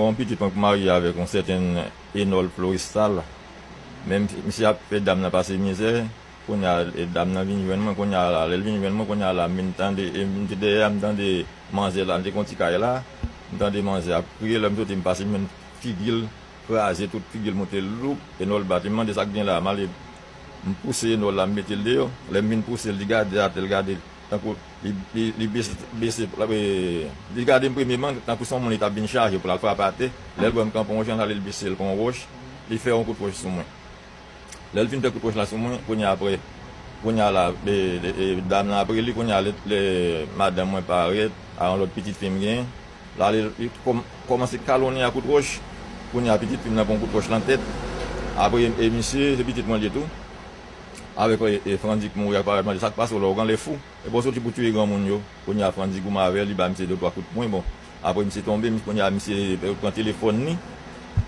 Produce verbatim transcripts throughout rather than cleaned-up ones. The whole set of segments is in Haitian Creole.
Yon pitit mwen k marye avèk yon sèten Enol Florestal. Men misye ap fè dam nan pase mizè. Kounye a, e, dam nan vin jwenn mwen, kounye a la, lè l vin jwenn mwen, kounye a la, m vin tande, e, m te dèyè a, m tande manzè la, m te gen yon ti kay la, m tande manzè ap kriye, lè m soti, m pase, m jwenn figi l kraze, tout figi l moute loup, Enol bat li, m mande sa k gen la, m ale, m pouse Enol la, m mete l deyò, lè m vin pouse l, li gade atè, l gade, tankou, li, li, li bese, bese, e, li gade m premyeman, tankou se yon moun li t ap vin chaje pou l al frape atè, lè l wè m kanpe yon jan, l ale l bese l pran yon wòch, li fè yon kout wòch sou mwen. Lè l fin fè kout wòch la sou mwen, kounye a apre, kounye a la, e, e, e, dam nan apre li, kounye a lè, lè madanm mwen parèt, a yon lòt pitit fi m genyen, l ale, li kòm-, kòmanse kalonnen a kout wòch, kounye a pitit fi m nan pran kout wòch nan tèt, apre, e, misye, se pitit mwen l ye tou, avèk, e, e, Frandy k mouri a parèt mande sa k pase w la, w gen lè fou. Epi w soti pou tiye granmoun yo. Kounye a Frandy goumen avè l, li ba misye de twa kout pwen. Bon, apre misye tonbe, mis-, kounye a misye, eh, pran telefòn li.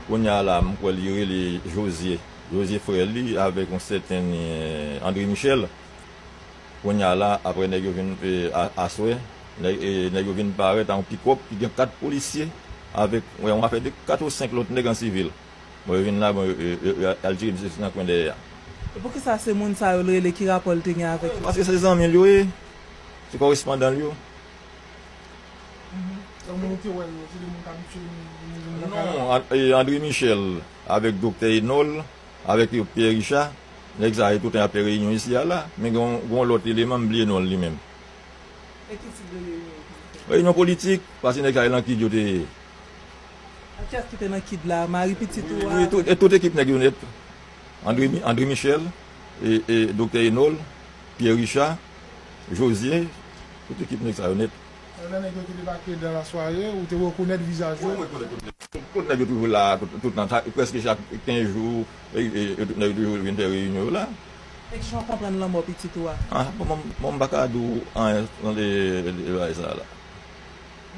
Kounye a la, m kwè li rele Josie. Josie frè li avèk yon sèten, eh, André Michel. Kounye a la, apre nèg yo vin, eh, a-, aswè, nèg, eh, nèg yo vin parèt a yon pikòp ki gen kat polisye avèk, wè, yon afè de kat ou senk lòt nèg an sivil. Bon, yo vin la, bon, yo, yo, yo, yo al tire misye nan kwen dèyè a. E poukisa se moun sa yo l rele, ki rapò l te gen avèk yo? Paske se zanmi l yo ye, se korespondan l yo. Mhm. Donk, moun ou te wè yo, se de moun k abitye vin, vin nan kay la? Non, An-, e, André Michel avèk Doktè Enol, avèk yo Pierre Richard, nèg sa yo toutan y ap fè reyinyon isi a la, men gen yon, gen yon lòt eleman, m bliye non l li menm. E ki tip de reyinyon yo te fè? Reyinyon politik, paske nèg sa yo nan kid yo te ye. Ak kiyès ki te nan kid la? Mari pitit ou a? Wi, wi, tout, e tout ekip nèg yo nèt. André Mi-, André Michel, e, e Doktè Enol, Pierre Richard, Josie, tout ekip nèg sa yo nèt. Lè nèg yo te debake dans la soirée, ou te rekonèt vizaj yo? Mwen rekonèt tout nèg. Tout, tout nèg yo toujou la, tout, tout nan, sa, prèske chak kenz jou, e, e, e tout nèg yo toujou vin fè reyinyon yo la. E kijan w konprann lanmò pitit ou a? Ah, bon, mwen, mwen, m pa ka di w anyen nan de, de, de bagay sa la.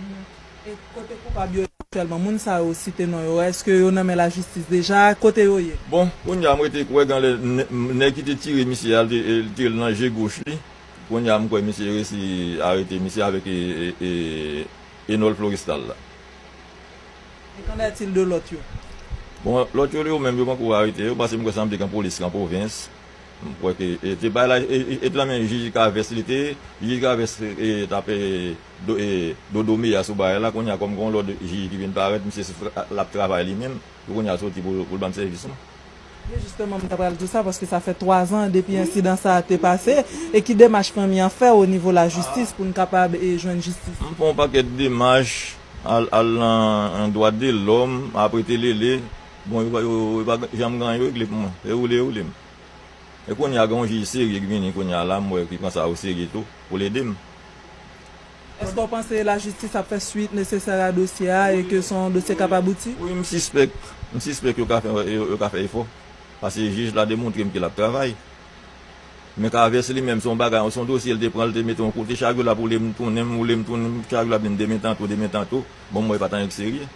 Mhm. E kote koupab yo ye aktyèlman? Moun sa yo site non yo, èske yo nan men lajistis deja? Kote yo ye? Bon, kounye a, m rete kwè gen lè nè-, nèg ki te tire misye a, l te, l tire l nan je goch li. Kounye a, m kwè misye resi arete misye avèk, e, e, e, Enol Florestal la. E qu'en est-il de lòt yo? Bon, lòt yo, yo menm, yo poko arete yo, paske m kwè sanble gen polis ki an pwovens. M kwè ke, e, te bay la, e, e, e te nan men jij Kavès li te ye, jij Kavès, e, t ap, e, do-, e, dodo meya sou bagay la, kounye a kòm gen yon lòt jij ki vin parèt, misye se tra-, l ap travay li menm, pou kounye a soti pou, pou l ban m sèvis mwen. Wi, jisteman, m ta pral di w sa, paske sa fè twa zan depi ensidan sa a te pase, e ki demach fanmi an fè o nivo lajistis pou n kapab, e, jwenn jistis? M fè yon pakèt demach, al, al nan, nan dwa de lòm, apre Telele, bon, yo, yo, yo pa janm gen anyen yo regle pou mwen, se woule yo woule m. E kounye a, gen yon jij serye ki vini kounye a la, m wè ki pran sa o serye tou, pou l ede m. Èske w panse lajistis ap fè swit nesesè a dosye a e ke se yon dosye k ap abouti? Wi, m sispèk. M sispèk yo ka fè, yo, yo ka fè efò. Paske jij la demontre m ke l ap travay. Men Kavès li menm, se yon bagay, se yon dosye l te pran, l te mete yon kote, chak jou l ap woule m tounen, m woule m tounen, chak jou l ap di m demen tanto, demen tanto. Bon, m wè pa t anyen k serye.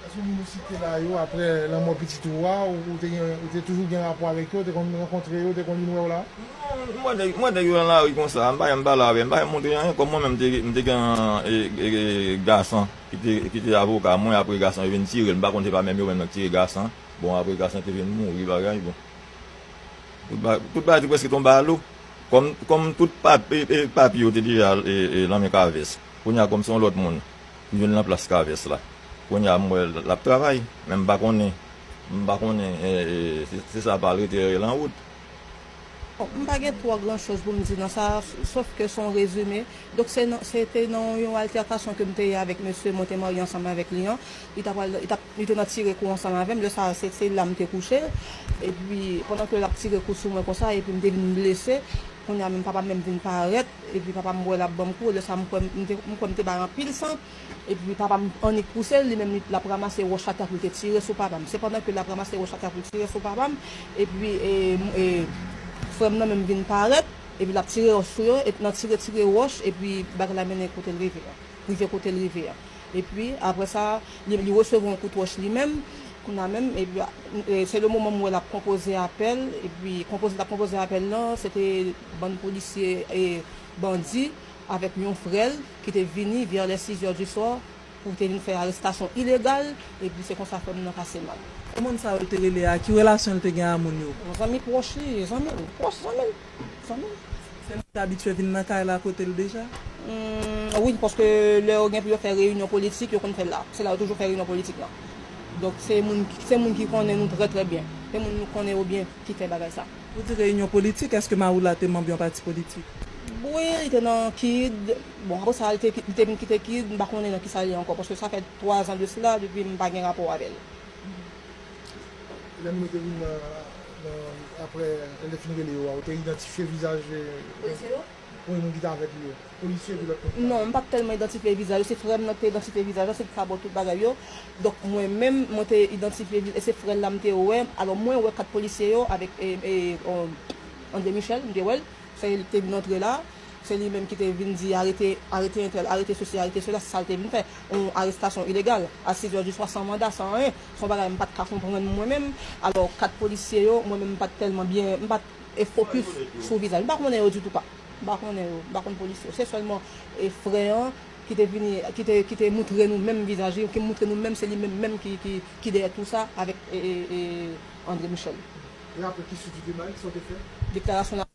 Èske moun ou site la yo, apre lanmò pitit ou a, ou, ou te gen, ou te toujou gen rapò avèk yo, ou te konn rankontre yo, ou te konn vin wè w la? Non, m wè nèg, m wè nèg yo nan lari konsa, m pa janm pale avè yo, m pa janm montre anyen, kòm mwen menm m te, m te gen, e, e, e, Gasan, ki te, ki te avoka mwen, apre Gasan yo vin tire l, m pa konn se pa menm yo menm nan k tire Gasan, bon, apre Gasan te vin mouri, bagay, bon. Tout ba-, tout bagay te prèske tonbe a lou. Kòm, kòm tout pap-, e, e, papye yo te deja, e, e, nan men Kavès. Kounye a, kòm se yon lòt moun ki vin nan plas Kavès la. Kounye a, m wè l ap travay, men m pa konnen, m pa konnen, e, e, si, si sa pral rete rèl an wout. Bon, m pa gen twò gran choz pou m di nan sa, sof ke se yon rezime. Donk, se nan, se te nan yon altèkasyon ke m te ye avèk mesye mwen te marye ansanm avèk li an. Li t ap, li t ap, li te nan tire kou ansanm avè m. Lè sa a, se, se la m te kouche l. Epi, pandan ke l ap tire kou sou mwen konsa, epi m te vin blese. Kounye a menm, papa m menm vin parèt. Epi, papa m wè l ap ban m kou. Lè sa a, m kwè m te, m kwè m te bay anpil san. Epi, papa m annik pouse l, li menm, li, l ap ranmase wòch atè pou l te tire sou papa m. Se pandan ke l ap ranmase wòch atè pou l tire sou papa m, epi, e, m, e, frè m nan menm vin parèt. Epi l ap tire wòch sou yo, epi nan tire, tire wòch, epi bagay la mennen kote l rive a. Rive kote l rive a. Epi, apre sa, li, li resevwa yon kout wòch li menm, kounye a menm, epi, e, se le moman m wè l ap konpoze apèl, epi konpoze, l ap konpoze apèl lan, se te bann polisye e bandi avèk yon frè l ki te vini vers les six heures du soir, pou te vin fè arestasyon ilegal, epi se konsa frè m nan pase mal. Kòman sa yo te rele a? Ki relasyon l te gen a moun yo? Yon zanmi pwòch li, zanmi l, pwòch zanmi l, zanmi l. Se moun ki abitye vin nan kay la kote l deja? Hmm, wi, paske lè yo gen pou yo fè reyinyon politik, yo konn fè l la. Se la yo toujou fè reyinyon politik la. Donk, se moun, se moun ki konnen nou trè, trè byen. Se moun nou konnen yo byen ki fè bagay sa. Ou di reyinyon politik, èske mari w la te manm yon pati politik? Wi, li te nan kid. Bon, apre sa, li te, li te vin kite kid, m pa konnen nan kisa l ye ankò, paske sa fè twa zan de sila depi m pa gen rapò avè l. Lè moun yo te vin nan, nan, apre, lè te fin rele yo a, ou te idantifye vizaj. Polisye yo? Premye moun ki te avèk li yo, polisye epi lòt moun ki te avèk li. Non, m pa t tèlman idantifye vizaj yo, se frè m nan ki te idantifye vizaj la, se li ki ka ba w tout bagay yo. Donk, mwen menm, mwen te idantifye vizaj, e se frè l la m te wè. Alò, mwen wè kat polisye yo avèk e, e, o, André Michel, m te wè l. Se li ki te vin antre la. Se li menm ki te vin di, arete, arete entèl, arete sesi, arete sela, se sa l te vin fè. Yon arestasyon ilegal, a sizè di swa, san manda, san anyen. Se yon bagay m pa t ka konprann mwen menm. Alò, kat polisye yo, mwen menm m pa t tèlman byen, m pa t e fokis sou vizaj. M pa konnen yo ditou pa. M pa konnen yo, m pa konn polis yo. Se sèlman e frè an ki te vini, ki te, ki te moutre nou menm vizaj li, ki moutre nou menm se li menm menm ki, ki, ki dèyè tou sa avèk e, e, e André Michel. E apre ki swit ou te bay, sa w te fè? Deklarasyon la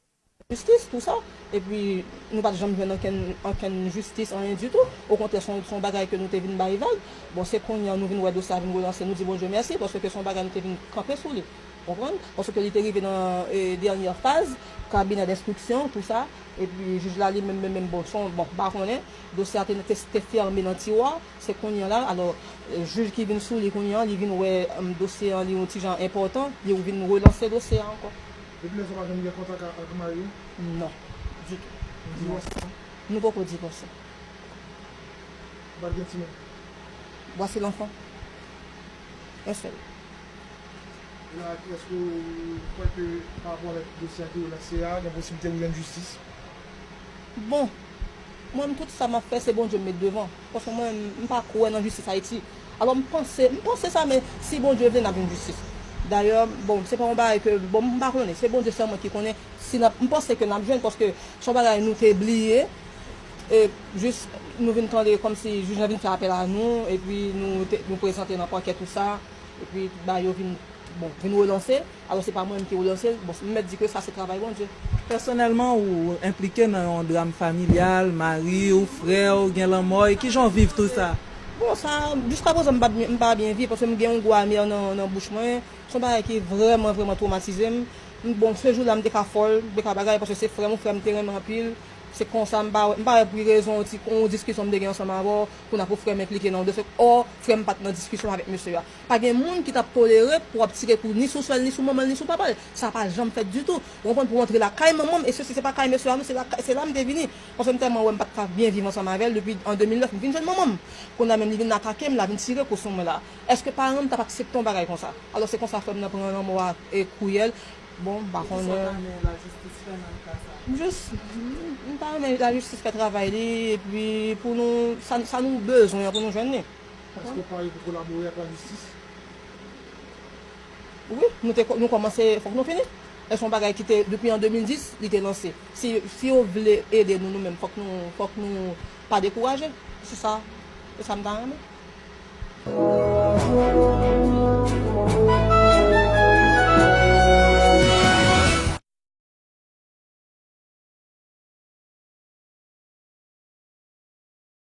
jistis, tou sa. Epi nou pa t janm jwenn ankenn, ankenn jistis, anyen ditou. Okontrè, se yon, se yon bagay ke nou te vin bay vag. Bon, se kounye a nou vin wè dosye a vin relanse, nou di Bondye mèsi, paske se yon bagay nou te vin kanpe sou li. Konprann? Paske li te rive nan e, dènyè faz, kabinè denstriksyon, tou sa. Epi jij la li menm, menm, menm, bon, se yon, bon, m pa konnen. Dosye a te, te, te fèmen nan tiwa. Se kounye a la, alò, e, jij ki vin sou li kounye a, li vin wè m, dosye an, li yon ti jan enpòtan, li vin relanse dosye a ankò. Depi lè sa w pa janm gen kontak ak mari w? Non, ditou. Nou divòse? Nou poko divòse. Ou pa t gen timoun? Voici l'enfant. Un seul. E la, èske w kwè ke pa rapò avèk dosye a ki relanse a, gen posiblite pou jwenn jistis? Bon, mwen, tout sa m ap fè, se Bondye m met devan. Paske mwen, m pa kwè nan jistis Ayiti. Alò, m panse, m panse sa, men si Bondye vle, n ap jwenn jistis. Dayè, bon, se pa yon bagay ke, bon, m pa konnen, se Bondye sèlman ki konnen si n ap, m panse ke n ap jwenn, paske se yon bagay nou te bliye, e jis nou vin tande kòmsi jij lan vin fè apèl a nou, epi nou te, nou prezante nan pakè tou sa, epi bagay yo vin, bon, vin relanse. Alò, se pa mwen menm ki relanse l, bon, m mèt di ke sa se travay Bondye. Pèsonèlman, ou enplike nan yon dram familyal, mari w, frè w, gen lanmò, e kijan w viv tou sa? Bon, sa, jiskaprezan, m pa byen, m pa byen viv, paske m gen yon gou amè nan, nan bouch mwen. Se yon bagay ki vrèman, vrèman twomatize m. M, bon, se jou la, m te ka fòl, m te ka bagay, paske se frè m, yon frè m te renmen anpil. Se konsa, m pa wè, m pa wè pou ki rezon, yon ti, yon diskisyon m te gen ansanm avè w, kounye a pou frè m enplike nan yon dosye, ò, frè m pa t nan diskisyon avèk mesye a. Pa gen moun ki t ap tolere pou w ap tire kou ni sou sè l, ni sou manman l, ni sou papa l. Sa pa janm fèt ditou. Ou konprann, pou w antre lakay manman m, e sesi se pa kay mesye a non, se la, se la m te vini. Paske m tèlman wè m pa t ka byen viv ansanm avè l depi an de mil nèf, m vin jwenn manman m. Kounye a menm li vin atake m la, vin tire kou sou mwen la. Èske paran m t ap aksepte yon bagay konsa? Alò se konsa frè m nan pran lanmò a e kouyèl. Bon, m pa konnen. Kisa w ta renmen lajistis fè nan ka sa? M jis, m ta renmen lajistis fè travay li, epi pou nou, sa, sa nou bezwen an pou nou jwenn li. Èske w pare pou kolabore ak lajistis? Wi, nou te, nou kòmanse, fòk nou fini. E se yon bagay ki te, depi an de mil dis, li te lanse. Si, si yo vle ede nou, nou menm, fòk nou, fòk nou pa dekouraje. Se sa, se sa m ta renmen.